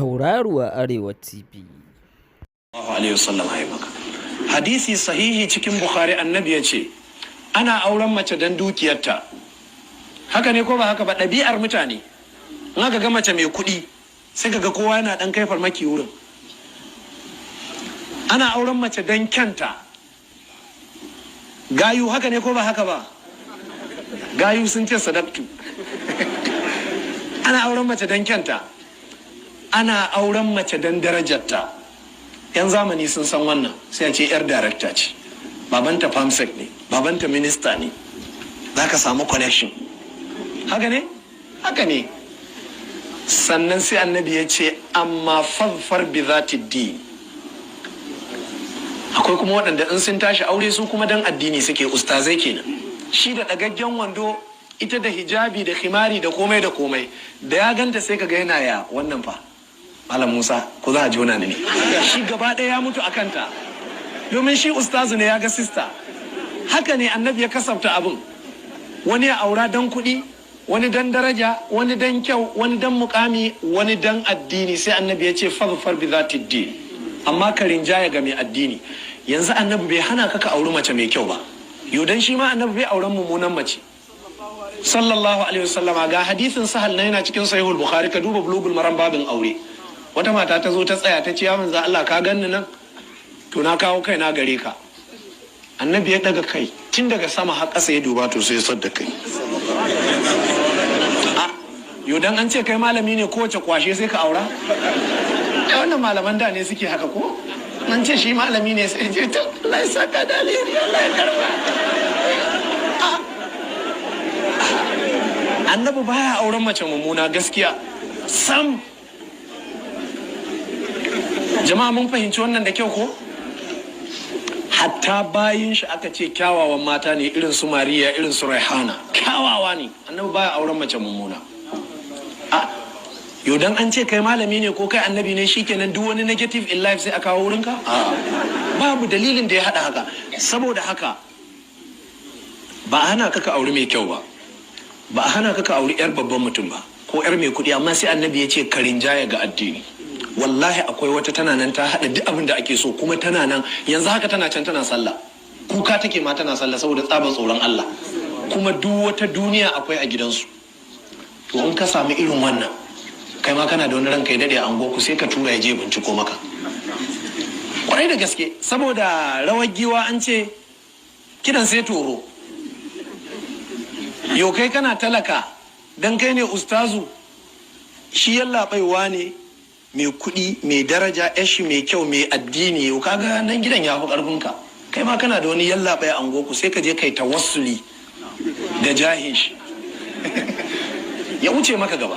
Tauraruwa Arewa TV. Alaihi wasallam ya maka hadisi sahihi cikin Bukhari. Annabi ya ce ana auren mace don dukiyarta. Haka ne ko ba haka ba? Ɗabi'ar mutane, in aka ga mace mai kuɗi, sai ka ga kowa yana ɗan kai farmaki wurin. Ana auren mace don kyanta. Gayu, haka ne ko ba haka ba? Gayu sun ce sadaktu. Ana auren mace don kyanta, ana auren mace don darajarta. 'Yan zamani sun san wannan. Sai a ce 'yar darakta ce, babanta perm sec ne, babanta minista ne, za ka samu connection. Haka ne, haka ne. Sannan sai Annabi ya ce, amma فاظفر بذات الدين. Akwai kuma waɗanda in sun tashi aure, su kuma dan addini suke. Ustazai kenan. Shi da ɗagaggen wando, ita da hijabi da khimari da komai da komai. Da ya ganta sai ka ga yana, "Ya wannan fa, Malam Musa, ko za a jona ni ne?" Shi gaba ɗaya ya mutu a kanta, domin shi ustazu ne, ya ga sister. Haka ne Annabi ya kasafta abin. Wani ya aura dan kuɗi, wani dan daraja, wani dan kyau, wani dan mukami, wani dan addini. Sai Annabi ya ce فاظفر بذات الدين, amma ka rinjaya ga mai addini. Yanzu Annabi bai hana ka ka auri mace mai kyau ba. Yau dan shi ma Annabi bai auren mummunan mace, sallallahu alaihi wasallama. Ga hadisin Sahal na yana cikin Sahihul Bukhari, ka duba Bulugul Maram, babin aure. Wata mata ta zo ta tsaya ta ce, "Ya manzo Allah, ka ganni nan, to na kawo kai na gare ka." Annabi ya daga kai tun daga sama har ƙasa ya duba, to sai ya sadda kai. A yo, dan an ce kai malami ne, kowace kwashe sai ka aura? Ai wannan malaman da ne suke haka. Ko an ce shi malami ne, sai ce, "To, Allah ya saka da alheri, Allah ya karba." Annabi baya auren mace mummuna, gaskiya sam. Jama'a, mun fahimci wannan da kyau ko? Hatta bayin shi aka ce kyawawan mata ne, irin su Mariya, irin su Raihana, kyawawa ne. Annabi baya auren mace mummuna. A yau, dan an ce kai malami ne ko kai annabi ne, shikenan duk wani negative in life sai a kawo wurinka? A babu dalilin da ya hada haka. Saboda haka ba a hana ka ka auri mai kyau ba, ba a hana ka ka auri yar babban mutum ba ko yar mai kuɗi, amma sai Annabi ya ce ka rinjaya ga addini. Wallahi akwai wata tana nan ta haɗa duk abin da ake so, kuma tana nan yanzu haka tana can tana sallah, kuka take ma tana sallah saboda tsabar tsoron Allah, kuma duk wata duniya akwai a gidansu. To in ka sami irin wannan, kai ma kana da wani ranka ya daɗe a anguwarku, sai ka tura ya je binciko maka. Kwarai da gaske, saboda rawar giwa an ce kidan sai toro. Yau kai kana talaka, dan kai ne ustazu, shi yallaɓaiwa ne mai kuɗi, mai daraja, yashi mai kyau, mai addini. Yau kaga nan gidan ya fi ƙarfinka. Kai ma kana da wani yallaɓai a anguwarku, sai ka je kai tawassuli da jahin shi, ya wuce maka gaba.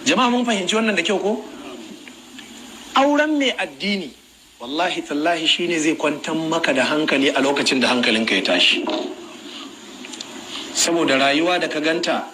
Jama'a, mun fahimci wannan da kyau ko? Auren mai addini, wallahi tallahi, shine zai kwantar maka da hankali a lokacin da hankalinka ya tashi, saboda rayuwa da ka ganta.